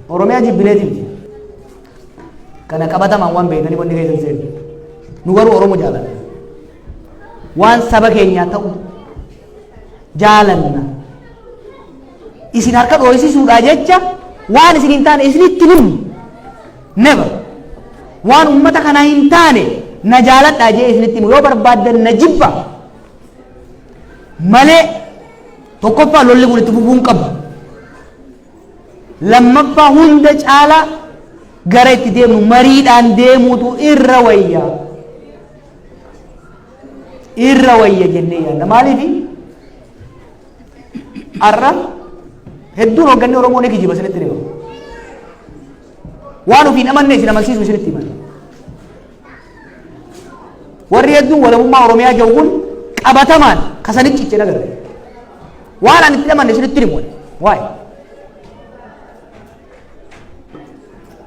Oromiyaa jibbineeti miti. Kana qabatamaan waan beektaniif wanni keessa hin seenu. Nu garuu Oromoo jaalanna. Waan saba keenyaa ta'u jaalanna. Isin harka dhooysisuudhaa jecha waan isin hin taane isinitti hin himnu. Never. Waan ummata kanaa hin taane na jaaladhaa jee isinitti himu yoo barbaaddan na jibba. Malee tokkoffaa lolli kun itti fufuu hin qabu. Lammaffaa hunda caalaa gara itti deemnu mariidhaan deemuutu irra wayya. Irra wayya jennee yaadna. Maaliif? Har'a hedduun hoogganni Oromoo ni kijiba isinitti hima. Waan ofiin amanne isin amansiisu isinitti himan. Warri hedduun walabummaa Oromiyaa jedhu kun qabatamaan kasanitti ciche nagarre. Waan ani itti amanne isinitti himu. Waa'ee.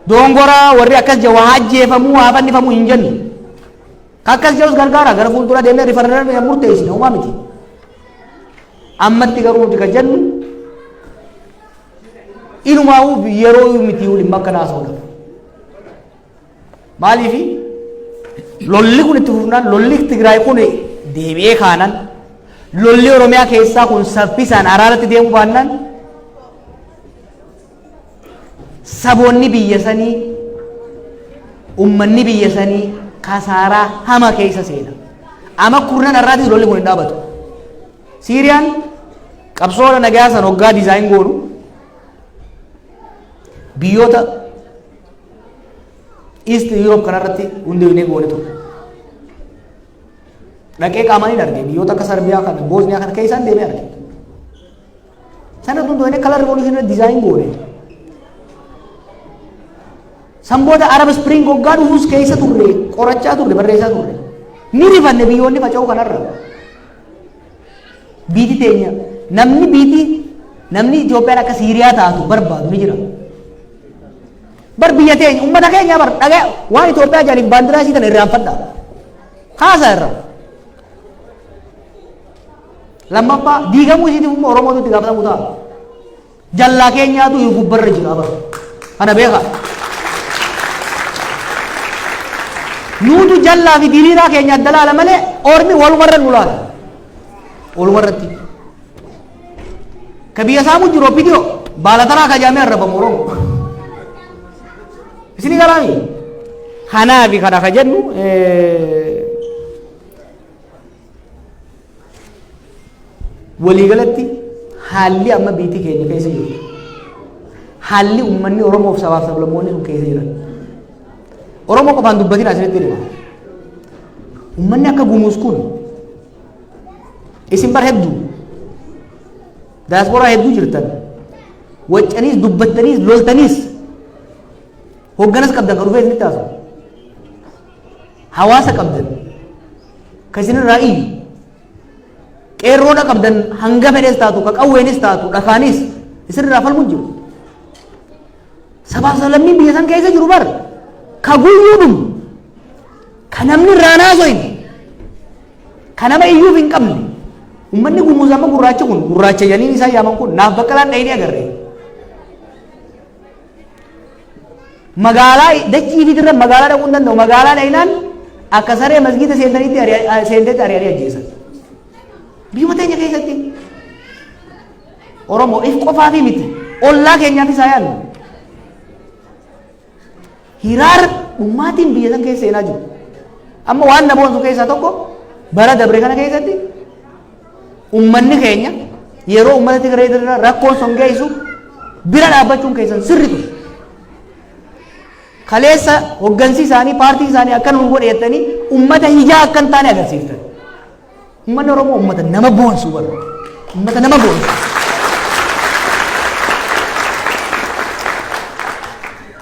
Doongoraa warri akkas jedhu haa ajjeefamuu haa fannifamuu hin jennu. Ka akkas jedhus gargaara gara fuuldura deemnee rifarandamii murteessina homaa miti. Ammatti garuu nuti kan jennu inumaa'uu yeroo miti dhimma akkanaa haasa'uudhaaf. Maaliifi lolli kun itti fufnaan lolli Tigraay kun deebi'ee kaanan lolli Oromiyaa keessaa kun saffisaan araaratti deemuu baannaan saboonni biyya sanii ummanni biyya sanii kasaaraa hama keessa seena. Ama kurnan har'aatis lolli kun hin dhaabatu. Siiriyaan qabsoo nagaa san hoggaa dizaayin goonu biyyoota East Europe kanarratti hundeeffnee goone ture. Dhaqee qaamaan hin arge biyyoota akka Sarbiyaa kana Boosniyaa kana keessaan deemee arge. Sana hundoofnee color revolution irra design goone. San booda Arab Spring hoggaa dhufuus keessa turre qorachaa turre barreessaa turre. Ni rifanne biyyoonni faca'uu kanarra. Biiti teenya namni biiti namni Itoophiyaan akka Siiriyaa taatu barbaadu ni jira. Bar biyya teenya ummata keenya bar dhagaa waan Itoophiyaa jedhaniif baandiraa isii tana irraanfadha. Haasaa irra. Lammaffaa diigamuu isiitiif immoo Oromootu itti gaafatamu ta'a. Jallaa keenyaatu gubbarra jira bar. Kana beekaa. Nuutu jallaa fi diriiraa keenya adda laala malee ormi walumarra nu laala. Walumarratti. Ka biyya saamu jiru OPDO baala taraa ka jaamee arrabamu Oromo. Isinii galaami. Kanaafi kana ka jennu waliigalatti haalli amma biitii keenya keessa jiru haalli uummanni Oromoof sabaaf sablammoonni sun keessa jiran Oromoo qofaan dubbatin asirratti hima. Uummanni akka Gumuuz kun Isin bar hedduu daasporaa hedduu jirtan waccaniis dubbattaniis loltaniis hogganas qabdan kan dhufee isinitti haasa'u. Hawaasa qabdan kan isinirraa iyyu qeerroodha qabdan hanga fedhes taatu ka qawweenis taatu dhakaanis isinirraa falmu jiru. Sabaaf sablammiin biyya san keessa jiru bar ka guyyuu dhumu ka namni irraa naasoyne ka nama iyyuuf hin qabne ummanni Gumuuz amma gurraachi kun gurraacha jedhanii isaan yaaman kun naaf baqqalaan dhayinee agarre. Magaalaa dachii ifiitirra magaalaa dhaquu hin danda'u magaalaa dhayinaan akka saree masgiida seentanitti seentetti ari'anii ajjeesan. Biyyuma teenya keessatti Oromoo if qofaafi miti ollaa keenyaafis haa yaadnu. Hiraar dhummaatiin biyya san keessa seenaa jiru. Amma waan na boonsu keessaa tokko bara dabre kana keessatti ummanni keenya yeroo ummata Tigraay irra rakkoon sun geessu bira dhaabbachuun keessan sirri ture. Kaleessa hoggansi isaanii paartiin isaanii akka nu godhe jettanii ummata hijaa akka hin taane agarsiiftan. Ummanni Oromoo ummata nama boonsu bara. Ummata nama boonsu.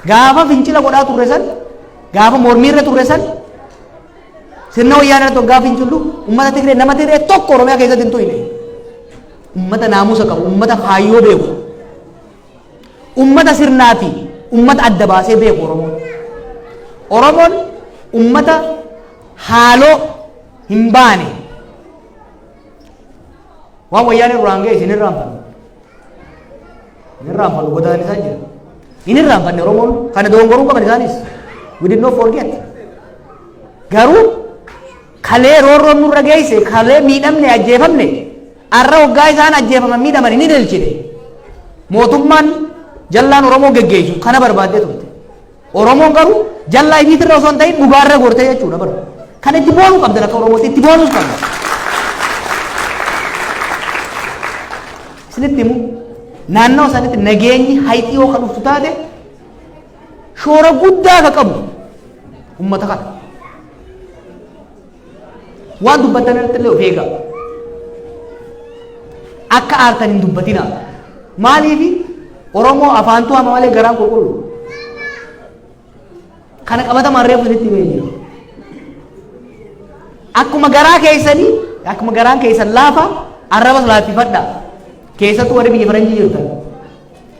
Gaafa fincila godhaa turre san, gaafa mormiirra turre san, sirna wayyaanee irratti waggaa fincillu ummata Tigree nama Tigree tokko Oromiyaa keessatti hin tuyne. Ummata naamusa qabu, ummata kaayyoo beeku. Ummata sirnaa fi ummata adda baasee beeku Oromoon. Oromoon ummata haaloo hin baane. Waan wayyaanee duraan ga'e isin irraanfannu. Hin irraanfannu godaan isaa jira. Hin irraanfanne Oromoon kana dogongoruu qaban isaanis. We did not forget. Garuu kalee roorroon nurra geesse, kalee miidhamne, ajjeefamne, arra waggaa isaan ajjeefaman miidhaman hin ililchine. Mootummaan jallaan Oromoo geggeessu kana barbaaddee turte. Oromoon garuu jallaa ifiitirra osoo hin ta'in dhugaarra gortee jechuudha bara. Kan itti boonuu qabdan akka Oromootti itti boonuus qabdan. Isinitti himu, naannawa sanitti nageenyi hayxii yoo ka dhuftu taate shoora guddaa ka qabu ummata kana. Waan dubbattan irratti illee of eegaa. Akka aartan hin dubbatinaa. Maaliifi Oromoo afaantuu hama malee garaan qulqullu. Kana qabatamaan reefu isinitti himee jira. Akkuma garaa keessanii, akkuma garaan keessan laafa, arrabas laaffifadha. Keessattuu warri biyya faranjii jirtan.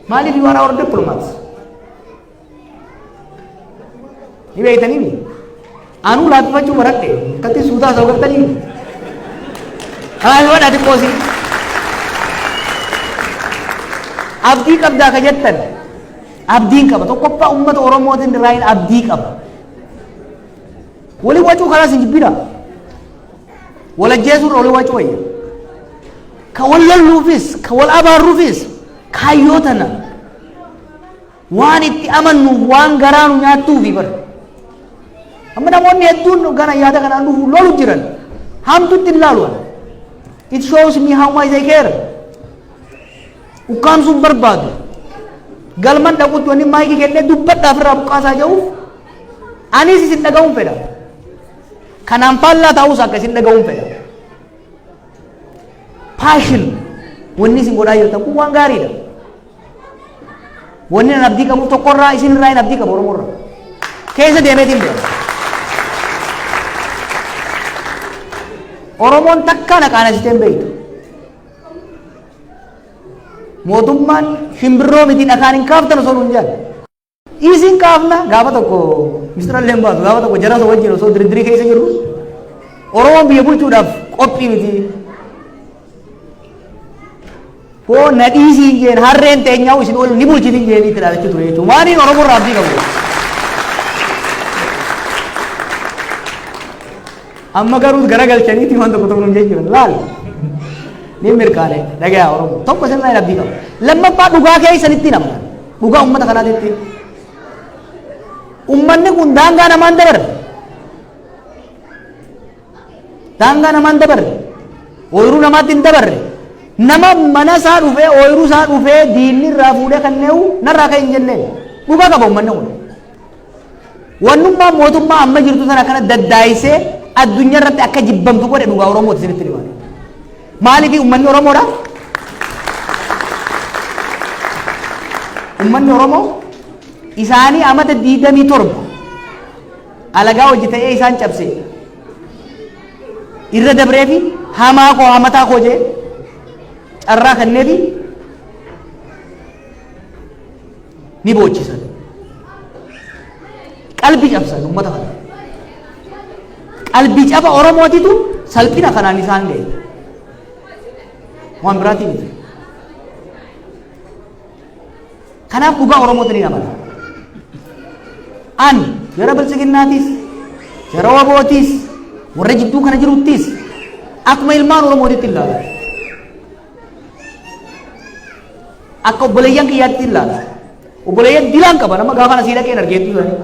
Maaliif you are our diplomats? Ni beektanii mi? Anuu laaffifachuu baradhe. Akkatti suutaa isa gartanii. Laaffifadha xiqqoosi. Abdii qabdaa ka jettan. Abdiin qaba. Tokkoffaa uummata Oromootiin irraayin abdii qaba. Walii wacuu kanaas hin jibbina. Wal ajjeesuurra walii wacuu wayya. Ka wal lolluufis, ka wal abaarruufis kaayyoo tana waan itti amannuuf, waan garaa nu nyaattuufi bara. Amma namoonni hedduun gara yaada kanaan dhufu lolu jiran. Hamtutti hin laalu. It shows me how much they care. Ukkaamsuun barbaadu. Galman dhaqutti wanni maayikii kennee dubbadhaaf irraa buqqaasaa jiruuf anis isin dhaga'uun fedha. Kanaan faallaa ta'us akka isin dhaga'uun fedha. Passion wanni isin godhaa jirtan kun waan gaariidha. Wanni nan abdii qabu tokkorraa isin irraa hin abdii qabu Oromoorraa. Keessa deemeetiin beeka. Oromoon takkaa na qaanessitee hin beektu. Mootummaan shimbirroo miti, dhakaan hin kaaftan osoo nuun jedhan. Isin kaafna. Gaafa tokko mistira illee hin baasu, gaafa tokko jara osoo wajjin osoo dirdirii keessa jirru, Oromoon biyya bulchuudhaaf qophii miti. Hoo na dhiisii hin jeen, harreen teenyaa isin oolu ni bulchiti hin jeen itti dhaadachuu ture jechuudha. Maaliin Oromoo irraa abdii qabu? Amma garuu garagalchaniiti waan tokko tokko hin jechuun laal. Ni mirkaane dhagayaa, Oromoo. Tokko isin irraa abdii qabu. Lammaffaa, dhugaa keessanitti namna. Dhugaa uummata kanaatitti. Uummanni kun daangaa namaan dabarre. Daangaa namaan dabarre. Ooyiruu namaatti hin dabarre. Nama mana isaa dhufee, ooyiruu isaa dhufee, diinni irraa fuudhee kan neewu narraa kan hin jenneen. Dhugaa qaba uummanni kun. Wannummaan mootummaa amma jirtu sana kana daddaayisee addunyaa irratti akka jibbamtu godhe dhugaa Oromooti isinitti himaa. Maaliif uummanni Oromoodha? Uummanni Oromoo isaanii amata 27 alagaa hojii ta'ee isaan cabse irra dabree fi hamaa koo hamataa koo jee carraa kenneefi ni boochisan. Qalbii cabsan uummata kana. Qalbii caba Oromootitu salphina kanaan isaan ga'e. Waan biraatii miti. Kanaaf dhugaa Oromootiin ni amana. An jara Biltsiginnaatis, jara Wabootis, warra jidduu kana jiruttis akkuma ilmaan Oromootitti ilaala. Akka obboleeyyan kiyyaatti ilaala. Obboleeyyan dilaan qaba, nama gaafa asii dhaqeen argeettu isaanii.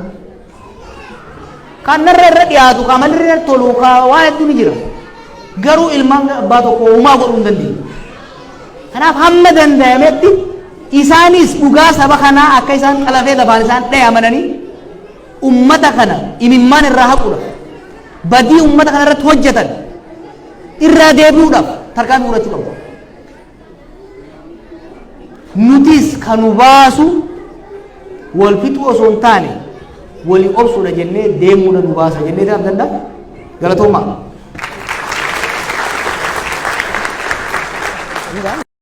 Kan narra irra dhiyaatu, kan amalli irra tolu, kan waan hedduu ni jira. Garuu ilmaan abbaa tokko uumaa godhuu hin dandeenye. Kanaaf hamma danda'ametti isaanis dhugaa saba kanaa akka isaan qalafee lafaan isaan dhaye amananii ummata kana imimmaan irraa haquudhaaf, badii ummata kana irratti hojjetan irraa deebi'uudhaaf tarkaanfii fudhachuu qabu. Nutis kan nu baasu wal fixuu osoo hin taane walii obsuudha jennee deemuudha nu baasa jennee ta'uu danda'a. Galatoomaa.